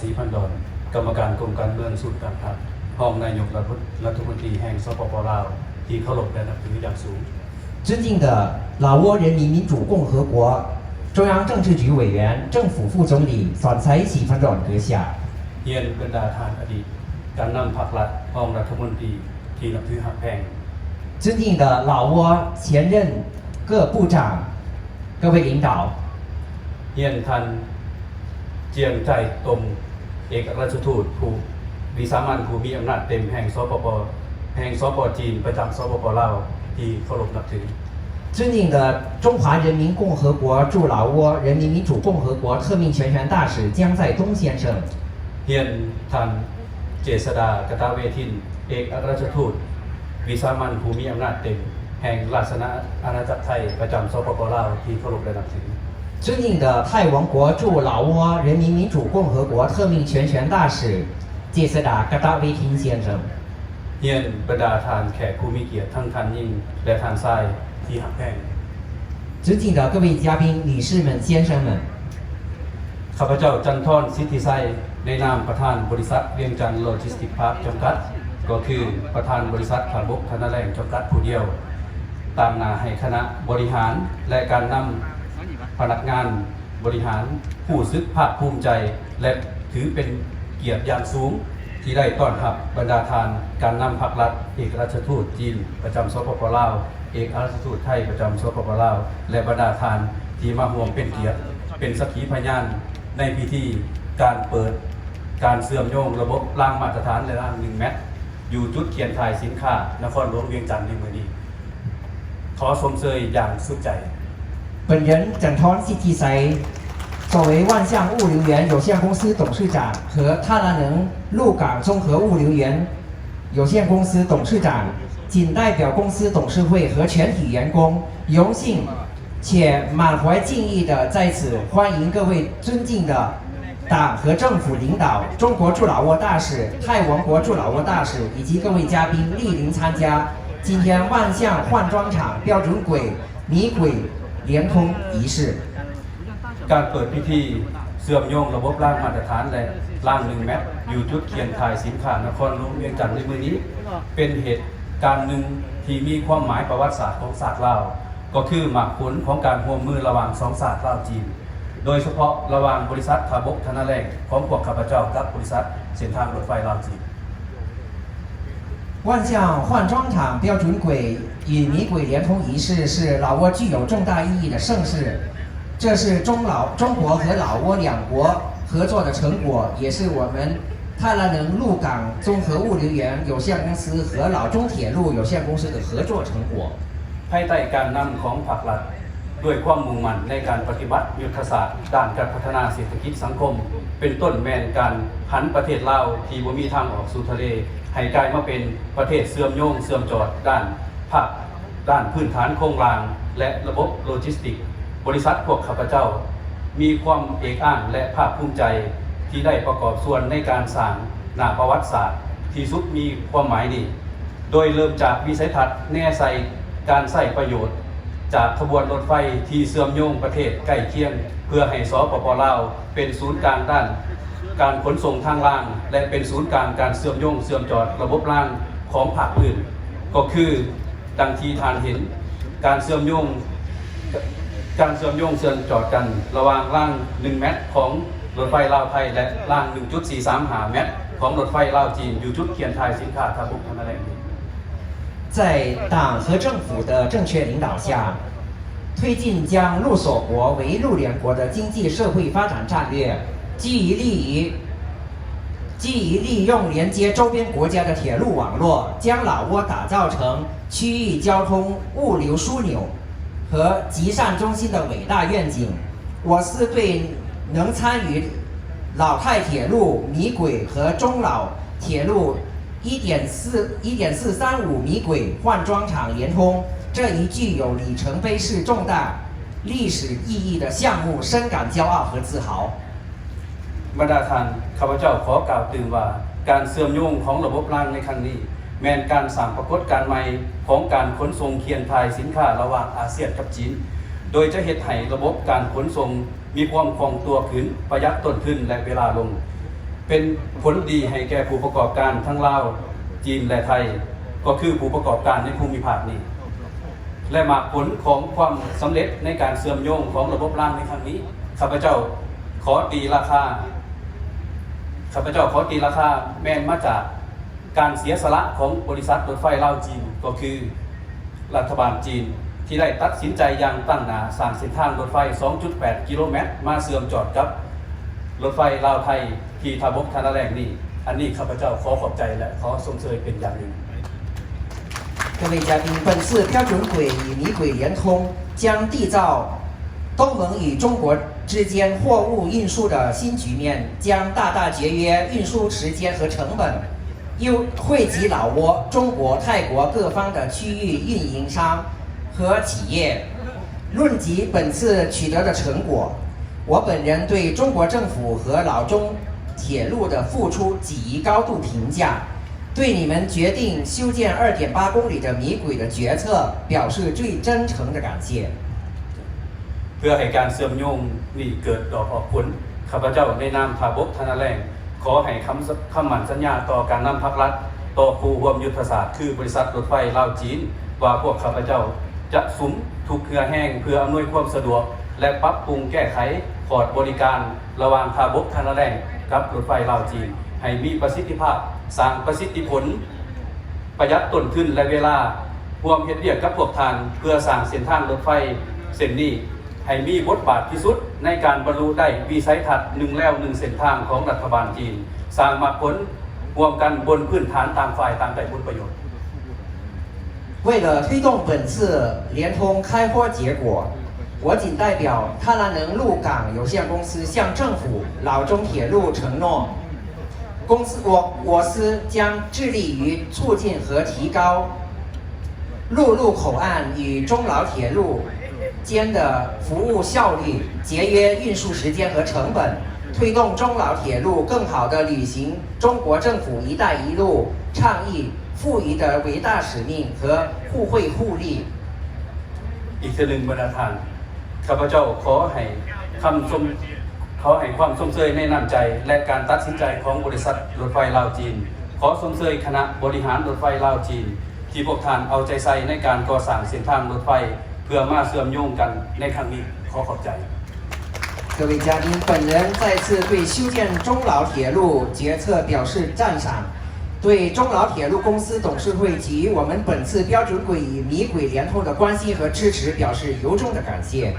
ສີພັນດອນ ກຳມະການກົມການເມືອງສູນກາງພັກ, ຮອງນາຍົກລັດຖະມົນຕີແຫ່ງ ສປປ ລາວ ທີ່ເຄົາລົບ ແລະ ນັບຖືຢ່າງສູງ. 尊敬的老挝人民民主共和国中央政治局委员、政府副总理 ສອນໄຊ ສີພັນດອນ 阁下. ຮຽນບັນດາທ່ານອະດີດການນຳພັກລັດ, ຮອງລັດຖະມົນຕີທີ່ນັບຖືຮັກແພງ. 尊敬的老挝前任各部长、各位领导. ຮຽນທ່ານ ຈຽງໄຈຕົງ ເອກອັຄຣາຊທູດຜູ້ວິສາມັນຜູ້ມີອຳນາດເຕັມແຫ່ງ ສປປ ແຫ່ງ ສປ ຈີນ ປະຈຳ ສປປ ລາວ ທີ່ເຄົາລົບນັບຖື. 尊敬的中华人民共和国驻老挝人民民主共和国特命全权大使姜在东先生。 ຮຽນທ່ານ ເຈສດາ ກະຕະເວທິນ ເອກອັຄຣາຊທູດວິສາມັນຜູ້ມີອຳນາດເຕັມແຫ່ງລາຊະອານາຈັກໄທ ປະຈຳ ສປປ ລາວ ທີ່ເຄົາລົບ ແລະ ນັບຖື. 尊敬的泰王国驻老挝人民民主共和国特命全权大使 ເຈສດາ ກະຕະເວທິນ ເຊຍນເຊີງ. ຮຽນບັນດາທ່ານແຂກຜູ້ມີກຽດ ທັງທ່ານຍິງ ແລະ ທ່ານຊາຍທີ່ຮັກແພງ. 尊敬的各位嘉宾、女士们、先生们。 ຂ້າພະເຈົ້າ ຈັນທອນ ສິດທິໄຊ ໃນນາມປະທານບໍລິສັດວຽງຈັນໂລຈິສຕິກພາກຈຳກັດ ກໍຄືປະທານບໍລິສັດທ່າບົກທະນາແລງຈຳກັດຜູ້ດຽວ, ຕາງໜ້າໃຫ້ຄະນະບໍລິຫານ ແລະ ການນຳພະນັກງານບໍລິຫານ ຮູ້ສຶກພາກພູມໃຈ ແລະ ຖືເປັນກຽດຢ່າງສູງ ທີ່ໄດ້ຕ້ອນຮັບບັນດາທ່ານການນຳພັກລັດ, ເອກອັຄຣາຊທູດຈີນປະຈຳ ສປປ ລາວ, ເອກອັຄຣາຊທູດໄທປະຈຳ ສປປ ລາວ ແລະ ບັນດາທ່ານທີ່ມາຮ່ວມເປັນກຽດ ເປັນສັກຂີພະຍານໃນພິທີການເປີດການເຊື່ອມໂຍງລະບົບລາງມາດຕະຖານ ແລະ ລາງໜຶ່ງແມັດ ຢູ່ຈຸດຂຽນຖ່າຍສິນຄ້ານະຄອນຫຼວງວຽງຈັນໃນມື້ນີ້. ຂໍຊົມເຊີຍຢ່າງສຸດໃຈ. 本人 ຈັນທອນ ສິດທິໄຊ 作为万象物流园有限公司董事长和泰拉能鹿港综合物流园有限公司董事长，仅代表公司董事会和全体员工，荣幸且满怀敬意地在此欢迎各位尊敬的 党和政府领导、中国驻老挝大使、泰王国驻老挝大使以及各位嘉宾莅临参加今天万象换装厂标准轨米轨联通仪式。ການເປີດພິທີເຊື່ອມໂຍງລະບົບລາງມາດຕະຖານ ແລະ ລາງໜຶ່ງແມັດ ຢູ່ຈຸດຂຽນຖ່າຍສິນຄ້ານະຄອນຫຼວງວຽງຈັນໃນມື້ນີ້ ເປັນເຫດການໜຶ່ງທີ່ມີຄວາມໝາຍປະຫວັດສາດຂອງຊາດລາວ ກໍຄືໝາກຜົນຂອງການຮ່ວມມືລະຫວ່າງສອງຊາດລາວ-ຈີນ ໂດຍສະເພາະລະຫວ່າງບໍລິສັດທ່າບົກທະນາແລງຂອງພວກຂ້າພະເຈົ້າກັບບໍລິສັດເສັ້ນທາງລົດໄຟລາວ-ຈີນ. 万象换装厂标准轨与米轨联通仪式是老挝具有重大意义的盛事，这是中老，中国和老挝两国合作的成果，也是我们泰拉能鹿港综合物流园有限公司和老中铁路有限公司的合作成果。 ພາຍໃຕ້ການນຳຂອງພາກລັດ ດ້ວຍຄວາມມຸ່ງໝັ້ນໃນການປະຕິບັດຍຸດທະສາດດ້ານການພັດທະນາເສດຖະກິດສັງຄົມ ເປັນຕົ້ນແມ່ນການຫັນປະເທດລາວທີ່ບໍ່ມີທາງອອກສູ່ທະເລ ໃຫ້ກາຍມາເປັນປະເທດເຊື່ອມໂຍງເຊື່ອມຈອດດ້ານພາກ ດ້ານພື້ນຖານໂຄງລ່າງ ແລະ ລະບົບໂລຈິສຕິກ. ບໍລິສັດພວກຂ້າພະເຈົ້າມີຄວາມເອກອ້າງ ແລະ ພາກພູມໃຈທີ່ໄດ້ປະກອບສ່ວນໃນການສ້າງໜ້າປະຫວັດສາດທີ່ສຸດມີຄວາມໝາຍນີ້. ໂດຍເລີ່ມຈາກວິໄສທັດແນໃສ່ການໃຊ້ປະໂຫຍດຈາກຂະບວນລົດໄຟທີ່ເຊື່ອມໂຍງປະເທດໃກ້ຄຽງ ເພື່ອໃຫ້ ສປປ ລາວ ເປັນສູນກາງດ້ານການຂົນສົ່ງທາງລາງ ແລະ ເປັນສູນກາງການເຊື່ອມໂຍງເຊື່ອມຈອດລະບົບລາງຂອງພາກພື້ນ ກໍຄື ດັ່ງທີ່ທ່ານເຫັນ ການເຊື່ອມໂຍງ ການເຊື່ອມໂຍງເຊື່ອມຈອດກັນລະຫວ່າງລາງໜຶ່ງແມັດຂອງລົດໄຟລາວ-ໄທ ແລະ ລາງໜຶ່ງຈຸດສີ່ສາມຫ້າແມັດຂອງລົດໄຟລາວ-ຈີນ ຢູ່ຈຸດຂຽນຖ່າຍສິນຄ້າທ່າບົກທະນາແລງ. 在党和政府的正确领导下，推进将陆锁国为陆联国的经济社会发展战略，基于利于 基于利用连接周边国家的铁路网络，将老挝打造成区域交通物流枢纽和集散中心的伟大愿景。我司对能参与老泰铁路米轨和中老铁路一点四，一点四三五米轨换装厂联通这一具有里程碑式重大历史意义的项目深感骄傲和自豪。 ບັນດາທ່ານ, ຂ້າພະເຈົ້າຂໍກ່າວຕື່ມວ່າ ການເຊື່ອມໂຍງຂອງລະບົບລາງໃນຄັ້ງນີ້ ແມ່ນການສ້າງປາກົດການໃໝ່ຂອງການຂົນສົ່ງຂຽນຖ່າຍສິນຄ້າລະຫວ່າງອາຊຽນກັບຈີນ, ໂດຍຈະເຮັດໃຫ້ລະບົບການຂົນສົ່ງມີຄວາມຄ່ອງຕົວຂຶ້ນ, ປະຢັດຕົ້ນທຶນ ແລະ ເວລາລົງ. ເປັນຜົນດີໃຫ້ແກ່ຜູ້ປະກອບການທັງລາວ, ຈີນ ແລະ ໄທ, ກໍຄືຜູ້ປະກອບການໃນພູມິພາກນີ້ ແລະ ໝາກຜົນຂອງຄວາມສຳເລັດໃນການເຊື່ອມໂຍງຂອງລະບົບລາງໃນຄັ້ງນີ້, ຂ້າພະເຈົ້າຂໍຕີລາຄາ, ຂ້າພະເຈົ້າຂໍຕີລາຄາແມ່ນມາຈາກການເສຍສະຫຼະຂອງບໍລິສັດລົດໄຟລາວ-ຈີນ, ກໍຄື ລັດຖະບານຈີນທີ່ໄດ້ຕັດສິນໃຈຢ່າງຕັ້ງໜ້າສ້າງເສັ້ນທາງລົດໄຟ ສອງຈຸດແປດ ກິໂລແມັດ ມາເຊື່ອມຈອດກັບລົດໄຟລາວ-ໄທທີ່ທ່າບົກທ່ານາແລ້ງນີ້. ອັນນີ້ຂ້າພະເຈົ້າຂໍຂອບໃຈ ແລະ ຂໍຊົມເຊີຍເປັນຢ່າງຍິ່ງ. 各位嘉宾，本次标准轨与米轨联通将缔造东盟与中国之间货物运输的新局面，将大大节约运输时间和成本。 又汇集老挝、中国、泰国各方的区域运营商和企业。论及本次取得的成果，我本人对中国政府和老中铁路的付出给予高度评价，对你们决定修建二点八公里的米轨的决策表示最真诚的感谢。 ເພື່ອໃຫ້ການເຊື່ອມໂຍງນີ້ເກີດດອກອອກຜົນ, ຂ້າພະເຈົ້າໃນນາມທ່າບົກທ່ານາແລ້ງ ຂໍໃຫ້ຄຳ ຄຳໝັ້ນສັນຍາຕໍ່ການນຳພັກລັດ, ຕໍ່ຄູ່ຮ່ວມຍຸດທະສາດ ຄືບໍລິສັດລົດໄຟລາວ-ຈີນ ວ່າພວກຂ້າພະເຈົ້າຈະສຸມທຸກເຫື່ອແຮງເພື່ອອຳນວຍຄວາມສະດວກ ແລະ ປັບປຸງແກ້ໄຂຂອດບໍລິການລະຫວ່າງທ່າບົກທ່ານາແລ້ງກັບລົດໄຟລາວ-ຈີນ ໃຫ້ມີປະສິດທິພາບ, ສ້າງປະສິດທິຜົນ, ປະຢັດຕົ້ນທຶນ ແລະ ເວລາ, ຮ່ວມເຮັດວຽກກັບພວກທ່ານເພື່ອສ້າງເສັ້ນທາງລົດໄຟເສັ້ນນີ້ ໃຫ້ມີບົດບາດທີ່ສຸດໃນການບັນລຸໄດ້ວິໄສທັດໜຶ່ງແລວໜຶ່ງເສັ້ນທາງຂອງລັດຖະບານຈີນ, ສ້າງໝາກຜົນຮ່ວມກັນບົນພື້ນຖານຕ່າງຝ່າຍຕ່າງໄດ້ຜົນປະໂຫຍດ. 为了推动本次联通开豁结果，我仅代表泰拉能陆港有限公司向政府、老中铁路承诺，公司我我司将致力于促进和提高 陆路口岸与中老铁路间的服务效率，节约运输时间和成本，推动中老铁路更好地履行中国政府“一带一路”倡议赋予的伟大使命和互惠互利。 ອີກເທື່ອໜຶ່ງ ບັນດາທ່ານ, ຂ້າພະເຈົ້າຂໍໃຫ້ຄຳຊົມ ຂໍໃຫ້ຄວາມຊົມເຊີຍໃນນ້ຳໃຈ ແລະ ການຕັດສິນໃຈຂອງບໍລິສັດລົດໄຟລາວ-ຈີນ. ຂໍຊົມເຊີຍຄະນະບໍລິຫານລົດໄຟລາວ-ຈີນ ທີ່ພວກທ່ານເອົາໃຈໃສ່ໃນການກໍ່ສ້າງເສັ້ນທາງລົດໄຟ ເພື່ອມາເຊື່ອມໂຍງກັນໃນຄັ້ງນີ້. ຂໍຂອບໃຈ. 各位嘉宾，本人再次对修建中老铁路决策表示赞赏，对中老铁路公司董事会给予我们本次标准轨与米轨联通的关心和支持表示由衷的感谢。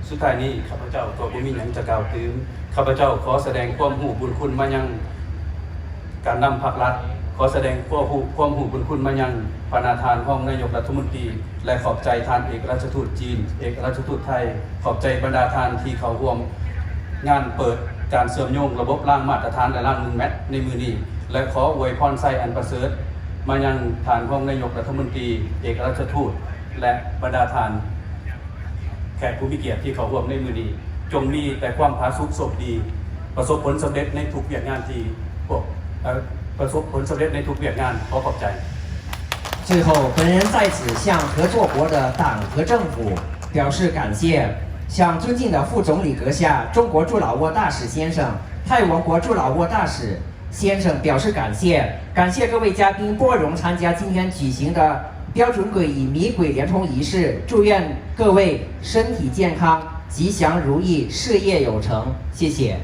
ສຸດທ້າຍນີ້ ຂ້າພະເຈົ້າກໍບໍ່ມີຫຍັງຈະກ່າວຕື່ມ. ຂ້າພະເຈົ້າຂໍສະແດງຄວາມຮູ້ບຸນຄຸນມາຍັງການນຳພັກລັດ, ຂໍສະແດງຄວາມຮູ້ ຄວາມຮູ້ບຸນຄຸນມາຍັງບັນດາທ່ານຮອງນາຍົກລັດຖະມົນຕີ ແລະ ຂອບໃຈທ່ານເອກອັກຄະລັດຖະທູດຈີນ, ເອກອັກຄະລັດຖະທູດໄທ, ຂອບໃຈບັນດາທ່ານທີ່ເຂົ້າຮ່ວມງານເປີດການເຊື່ອມໂຍງລະບົບລາງມາດຕະຖານ ແລະ ລາງໜຶ່ງແມັດໃນມື້ນີ້ ແລະ ຂໍອວຍພອນໄຊອັນປະເສີດມາຍັງທ່ານຮອງນາຍົກລັດຖະມົນຕີ, ເອກອັກຄະລັດຖະທູດ ແລະ ບັນດາທ່ານ ແຂກຜູ້ມີກຽດທີ່ເຂົ້າຮ່ວມໃນມື້ນີ້ ຈົ່ງມີແຕ່ຄວາມຜາສຸກໂຊກດີ, ປະສົບຜົນສຳເລັດໃນທຸກວຽກງານທີ່ພວກ ເອີ ປະສົບຜົນສຳເລັດໃນທຸກວຽກງານ. ຂໍຂອບໃຈ. 最后，本人在此向合作国的党和政府表示感谢，向尊敬的副总理阁下、中国驻老挝大使先生、泰王国驻老挝大使 先生表示感谢，感谢各位嘉宾拨冗参加今天举行的标准轨与米轨联通仪式，祝愿各位身体健康、吉祥如意、事业有成。谢谢。